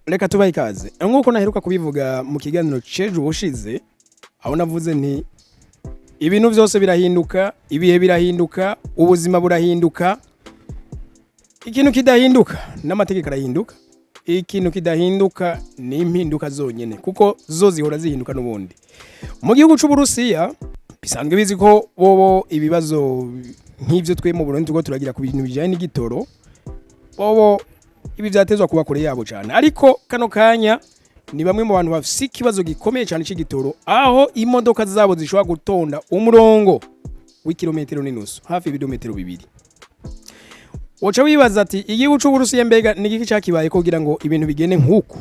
Reka tubahe ikaze. Nk'uko naheruka kubivuga mu kiganiro c'ejo ubushize, aho navuze nti ibintu byose birahinduka, ibihe birahinduka, ubuzima burahinduka. Ikintu kidahinduka n'amategeko arahinduka. Ikintu kidahinduka ni impinduka zonyene, kuko zo zihora zihinduka n'ubundi. Mu gihugu c'Uburusiya bisanzwe bizi ko bobo ibibazo nk'ivyo twe mu Burundi turiko turagira ku bintu bijanye n'igitoro, bobo ibi vyatezwa kuba kure yabo cyane. Ariko kano kanya ni bamwe mu bantu bafise ikibazo gikomeye cyane c'igitoro, aho imodoka zabo zishobora gutonda umurongo w'ikirometero n'inusu, hafi ibirometero 2. Woca wibaza ati: "Igihugu c'Uburusiya mbega ni igiki cakibaye kugira ngo ibintu bigende nk'uku?"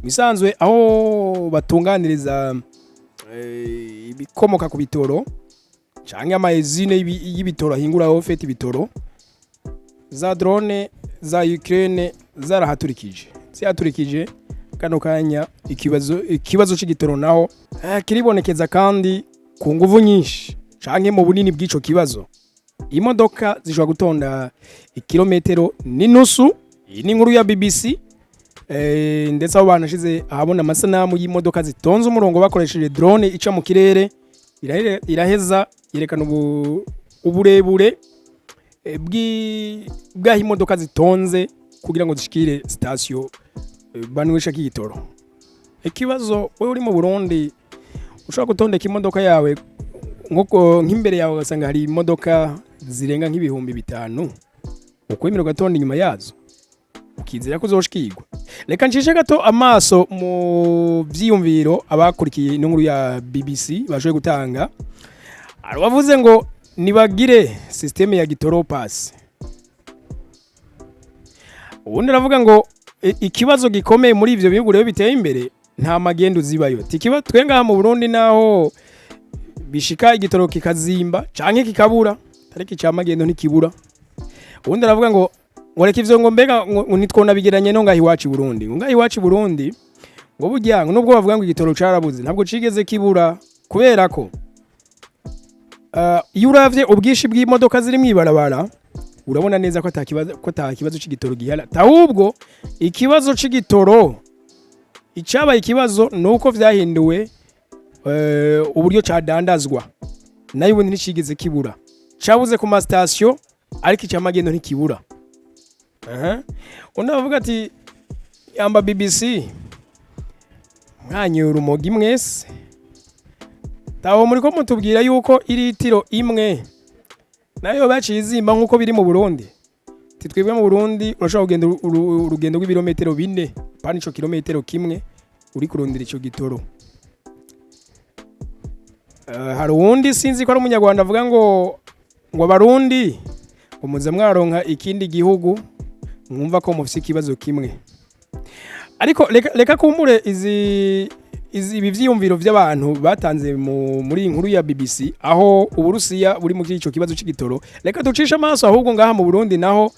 Bisanzwe aho batunganiriza ibikomoka ku bitoro canke ama usine y'ibitoro ahingura au fait ibitoro, za drone za Ukraine zarahaturikije, zihaturikije. Kano kanya ikibazo c'igitoro naho kiribonekeza, kandi ku nguvu nyinshi canke mu bunini bw'ico kibazo. Imodoka zishobora gutonda ikirometero n'inusu. Iyi ni inkuru ya BBC, ndetse aho banashize ahabona amasanamu y'imodoka zitonze umurongo bakoresheje drone ica mu kirere, iraheza yerekana uburebure bw'aho imodoka zitonze kugira ngo zishikire sitasiyo banyweshako igitoro. Ikibazo, wewe uri mu Burundi ushobora gutondeka imodoka yawe nkuko nk'imbere yawe ugasanga hari imodoka zirenga nk'ibihumbi 5, ukwemera ugatonda inyuma yazo ukizera ko uzoshikirwa? Reka ncishe gato amaso mu vyiyumviro abakurikiye ino nkuru ya BBC bashoboye gutanga. Hari uwavuze ngo nibagire système ya gitoro pass. Ubundi aravuga ngo ikibazo gikomeye muri ivyo bihugu rero biteye imbere nta magendo zibayo. Tikiba twe ngaha mu Burundi naho bishika igitoro kikazimba canke kikabura, ariko ica magendo ntikibura. Ubundi aravuga ngo reka ivyo, ngo mbega ngo ntitwona bigeranye no ngaha iwacu i Burundi, ngo ngaha iwacu i Burundi ngo burya ngo nubwo bavuga ngo igitoro carabuze, ntabwo cigeze kibura, kubera ko iyo uravye ubwinshi bw'imodoka ziri mw'ibarabara urabona neza ko ata kibazo c'igitoro gihari. Ahubwo ikibazo c'igitoro, icabaye ikibazo nuko vyahinduwe uburyo cadandazwa, nayo ubundi nticigeze kibura. Cabuze ku masitasiyo, ariko ica magendo ntikibura. Aha. Undi avuga ati: "Yamba BBC, mwanyoye urumogi mwese. Taho muriko mutubwira yuko iritiro imwe nayo baciye izimba nk'uko biri mu Burundi. Titwebwe mu Burundi urashobora kugenda urugendo rw'ibirometero 4, pana ico kilometero kimwe, uri kurondera ico gitoro." Hari uwundi, sinzi ko ari umunyarwanda, avuga ngo abarundi ngo muze mwaronka ikindi gihugu mwumva ko mufise ikibazo kimwe. Ariko reka kumbure izi ibi vyiyumviro vy'abantu batanze muri iyi nkuru ya BBC, aho Uburusiya buri muri ico kibazo c'igitoro, reka ducishe amaso ahubwo ngaha mu Burundi naho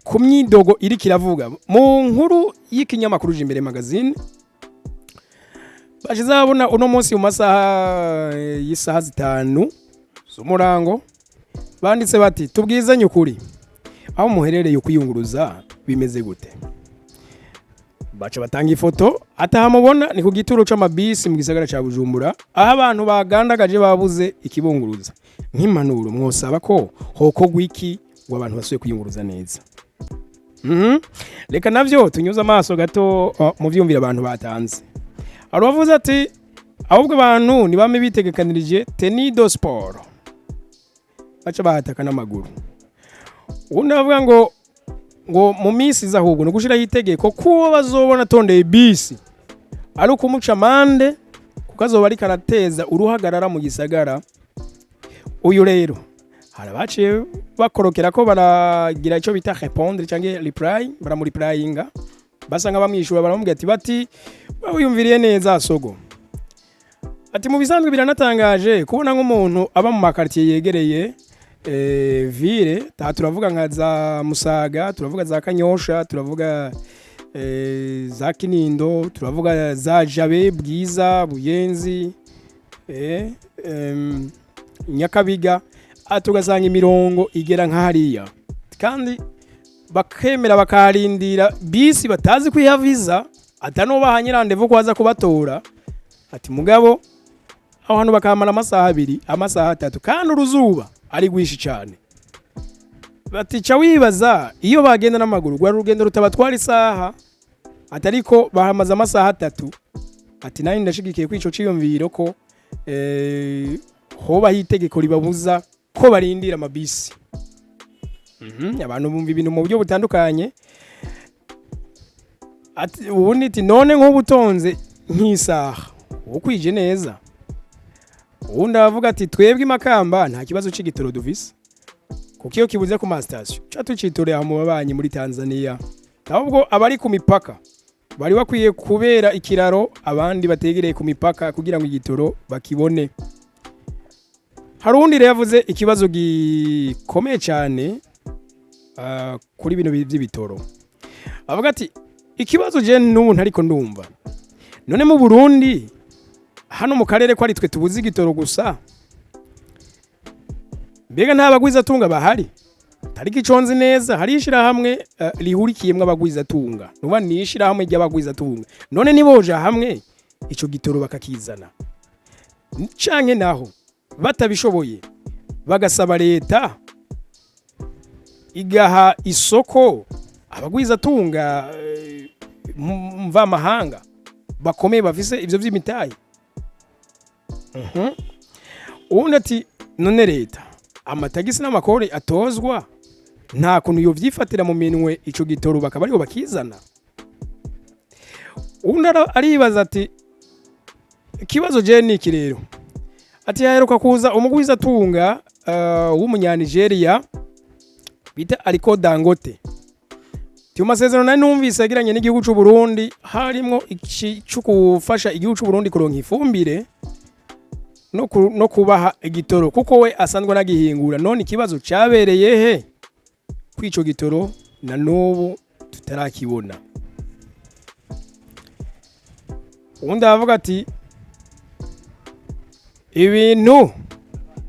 ku myidogo iriko iravuga mu nkuru y'ikinyamakuru Jimbere Magazine bashize ahabona uno munsi mu masaha y'isaha 5 z'umurango. Banditse bati: "Tubwizanye ukuri, aho muherereye ukwiyunguruza bimeze gute?" Baca batanga ifoto. Atahamubona ni ku gituro c'amabisi mu gisagara ca Bujumbura, aho abantu bagandagaje babuze ikibunguruza. Nk'impanuro mwosaba ko hokorwa iki ngo abantu basubire kwiyunguruza neza? Reka navyo tunyuze amaso gato mu vyumvira abantu batanze. Hari uwavuze ati: "Ahubwo abantu nibame bitegekanirije tenue de sport, baca bahataka n'amaguru." Uwundi aravuga ngo mu minsi iza ahubwo ni ugushiraho itegeko kuwo bazobona atondeye bisi ari ukumuca amande, kuko azoba ariko arateza uruhagarara mu gisagara. Uyu rero hari abaciye bakorokera ko baragira icyo bita répondre cyangwa reply, baramureplyinga, basa nk'abamwishyura, baramubwira ati bati: "Wiyumviriye neza sogo." Ati: "Mu bisanzwe biranatangaje kubona nk'umuntu aba mu makartier yegereye ville ta, turavuga nka za Musaga, turavuga za Kanyosha, turavuga za Kinindo, turavuga za Jabe, Bwiza, Buyenzi, Nyakabiga, tugasanga imirongo igera nka hariya kandi Bakemera bakarindira bisi batazi kwihaviza, atanubaha rendez-vous ko aza kubatora. Ati mugabo aho hantu bakamara amasaha 2, amasaha 3, kandi uruzuba ari rwinshi cyane. Batica wibaza iyo bagenda n'amaguru, rwari urugendo rutabatwara isaha, atariko bahamaze amasaha 3. Ati nanjye ndashigikiye ko ico ciyumviro ko hobaho itegeko ribabuza ko barindira amabisi. Abantu bumva ibintu mu buryo butandukanye. Ati ubundi ati none nk'ubu utonze nk'isaha ukwije neza. Uwundi aravuga ati twebwe imakamba nta kibazo c'igitoro dufise, kuko iyo kibuze ku masitasiyo ca tucitorera mu babanyi muri Tanzania. Ahubwo abari ku mipaka bari bakwiye kubera ikiraro abandi bategereye ku mipaka kugira ngo igitoro bakibone. Hari uwundi rero yavuze ikibazo gikomeye cyane kuri bino by'ibitoro, avuga ati ikibazo je n'ubu ntariko ndumva, none mu Burundi hano mu karere ko ari twe tubuze igitoro gusa, mbega nta bagwizatunga bahari? Tariki iconzi neza hari ishirahamwe rihurikiyemwo abagwizatunga, nuba ni ishirahamwe ry'abagwizatunga. None niboja hamwe ico gitoro bakakizana, canke naho batabishoboye bagasaba leta igaha isoko abagwizatunga mvamahanga bakomeye bafise ivyo vy'imitayi. Uwundi ati none leta amatagisi n'amakori atozwa nta kuntu yovyifatira mu minwe ico gitoro bakaba aribo bakizana? Uwundi aribaza ati ikibazo je ni iki rero, ati haheruka kuza umugwizatunga w'umunyanigeria bita Aliko Dangote. Mu masezerano nari numvise yagiranye n'igihugu c'u Burundi harimwo iki co gufasha igihugu c'u Burundi kuronka ifumbire no kubaha igitoro, kuko we asanzwe anagihingura. None ikibazo cabereye he kw'ico gitoro na n'ubu tutarakibona? Uwundi aravuga ati ibintu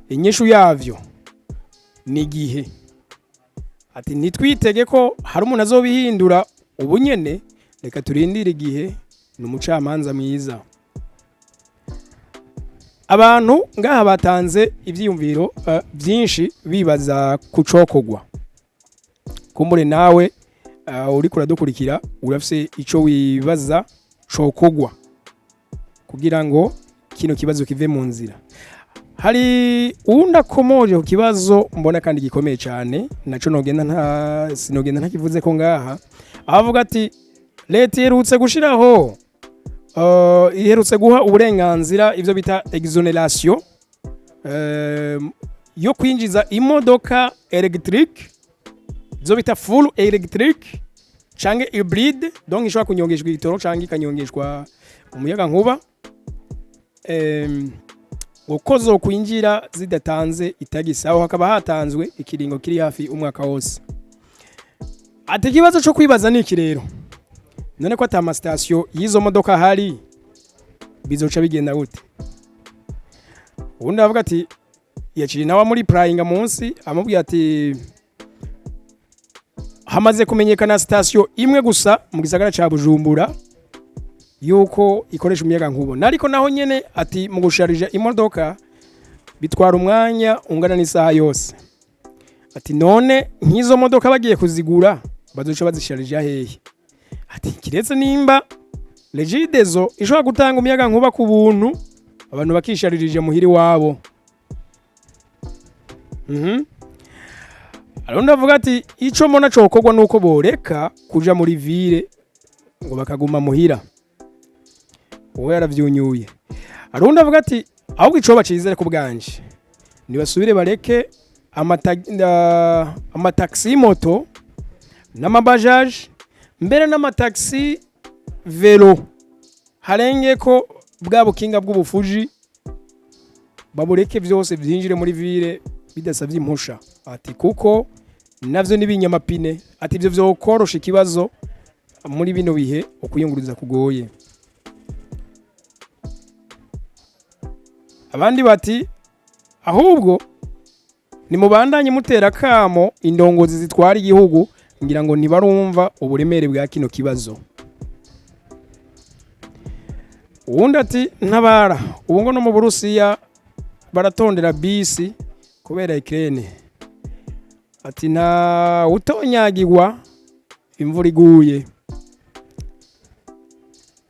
inyishu yavyo ni igihe, ati ntitwitege ko hari umuntu azobihindura ubu nyene, reka turindire igihe ni umucamanza mwiza. Abantu ngaha batanze ivyiyumviro vyinshi bibaza ku cokogwa. Kumbure nawe uriko uradukurikira urafise ico wibaza cokogwa kugira ngo kino kibazo kive mu nzira. Hari uwundi akomoje ku kibazo mbona kandi gikomeye cyane, naco nogenda nta sinogenda ntakivuze ko ngaha, avuga ati leta iherutse gushiraho iherutse guha uburenganzira ivyo bita exonération yo kwinjiza imodoka électrique, izo bita full electric canke hybride, donc ishobora kunyongeshwa igitoro canke ikanyongeshwa umuyaga nkuba, uko zokwinjira zidatanze itagisi. Aho hakaba hatanzwe ikiringo kiri hafi umwaka wose. Ati ikibazo cyo kwibaza ni iki rero, none ko ata masitasiyo y'izo modoka ahari, bizoca bigenda gute? Ubundi aravuga ati yaciye nawe muri purayinga munsi amubwira ati hamaze kumenyekana sitasiyo imwe gusa mu gisagara ca Bujumbura yuko ikoresha umuyaga nkuba, ariko naho nyene ati mu gusharija imodoka bitwara umwanya ungana n'isaha yose. Ati none nk'izo modoka bagiye kuzigura bazoca bazisharija hehe? Ati kiretse nimba Regideso ishobora gutanga umuyaga nkuba ku buntu, abantu bakisharirije muhiri wabo. Arundi avuga ati ico mbona cokorwa nuko boreka kuja muri ville ngo bakaguma muhira. Uwo yaravyunyuye. Arundi avuga ati ahubwo ico bacizere ku bwanje nibasubire bareke amataxi moto n'amabajaje, mbere n'amataxi vélo, harenge ko bwa bukinga bw'ubufuji babureke, byose byinjire muri ville bidasabye impusha. Ati kuko navyo n'ibinyamapine. Ati ivyo vyokorosha ikibazo muri bino bihe ukuyunguruza kugoye. Abandi bati ahubwo nimubandanye mutera kamo indongozi zitwara igihugu Ngira ngo ntibarumva uburemere bwa kino kibazo. Uwundi ati: "Ntabara, ubu ngo no mu Burusiya baratondera bisi kubera Ukraine." Ati: "Nta utonyagirwa imvura iguye."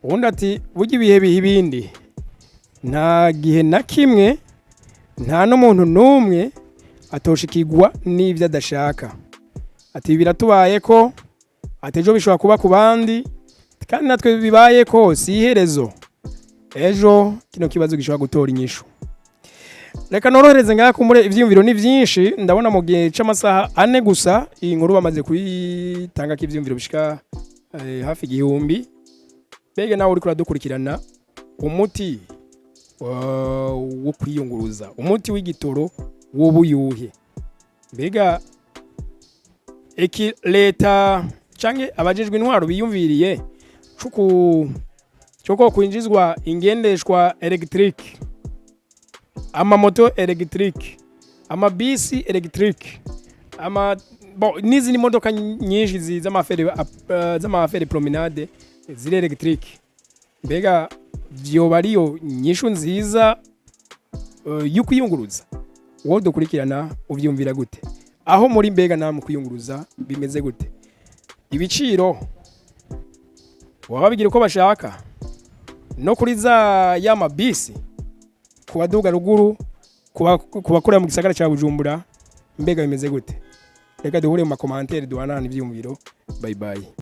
Uwundi ati: "Burya ibihe biha ibindi, nta gihe na kimwe, nta n'umuntu n'umwe atoshikirwa n'ibyo adashaka." Ati: "Biratubaye ko, ati ejo bishobora kuba ku bandi, kandi natwe bibaye ko si iherezo, ejo kino kibazo gishobora gutora inyishu." Reka norohereze ngaha kumure, ivyiyumviro ni vyinshi. Ndabona mu gihe c'amasaha 4 gusa iyi nkuru bamaze kuyitangako ivyiyumviro bishika hafi 1000. Mbega nawe uriko uradukurikirana, umuti wo kwiyunguruza, umuti w'igitoro w'ubuyuhe? Mbega iki leta canke abajejwe intwaro biyumviriye cuku coko kwinjizwa ingendeshwa électrique, amamoto électrique, amabisi électrique, ama bon, n'izindi modoka nyinshi z'ama affaires promenade ziri électrique, mbega vyoba ariyo nyishu nziza yo kwiyunguruza? Wowe dukurikirana, uvyumvira gute aho muri? Mbega namwe kwiyunguruza bimeze gute? Ibiciro baba babigira uko bashaka no kuri za ya mabisi ku baduga ruguru, ku bakorera mu gisagara cya Bujumbura, mbega bimeze gute? Reka duhure mu ma commentaires, duhanahana ivyiyumviro. Bye bye.